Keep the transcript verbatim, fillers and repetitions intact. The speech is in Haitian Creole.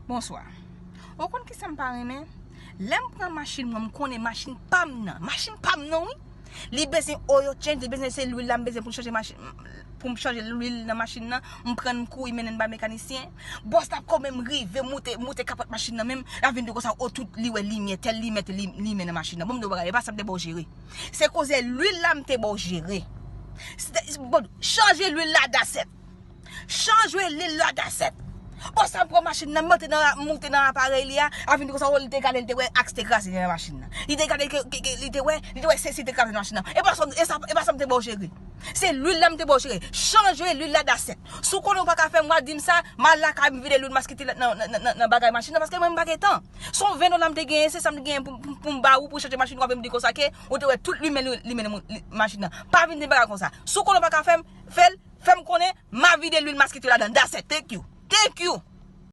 Bonswa. Ou konn ki sa m pa renmen? Lè m pran machin mwen, m konnen machin pa m nan. Machin pa m nan, wi. Li bezwen oil change, li bezwen se lwil la m bezwen pou m chanje machin, pou m chanje lwil nan machin nan, m pran l m kouri mennen l ba mekanisyen. Bòs la kòman m rive moute, moute kapòt machin nan menm, l ap vin di konsa, o, tout li wè limyè, tèl limyè, tèl li- limyè nan machin nan. Bon, m di w bagay, e pa sa m te ba w jere. Se koze lwil la m te ba w jere. Se te- bon, chanje lwil la dasèt. Chanje lwil la dasèt. Bòs la pran machin nan, moute nan, moute nan aparèy li a, a vin di konsa, o, li te gade, li te wè aks te kraze nan machin nan. Li te gade ke, ke, ke li te wè, li te wè sesi te kraze nan machin nan. E pa sa, e sa, e pa sa m te ba w jere. Se lwil la m te ba w jere. Chanje lwil la dasèt. Si w konnen w pa ka fè m, w a di m sa, m al lakay m vide lwil masketi nan, nan, nan, nan, nan bagay machin nan, paske mwen m pa gen tan. Se yon ven dola m te genyen, se sa m te genyen pou, pou, pou m ba ou, pou chanje machin, w ap vin m di konsa ke, ou te wè tout limyè, limyè nan machin nan. Pa vin di bagay konsa. Si w konnen w pa ka fè m, fè l, fè m konnen, m a vide lwil masketi ladan. That's it. Thank you. Thank you.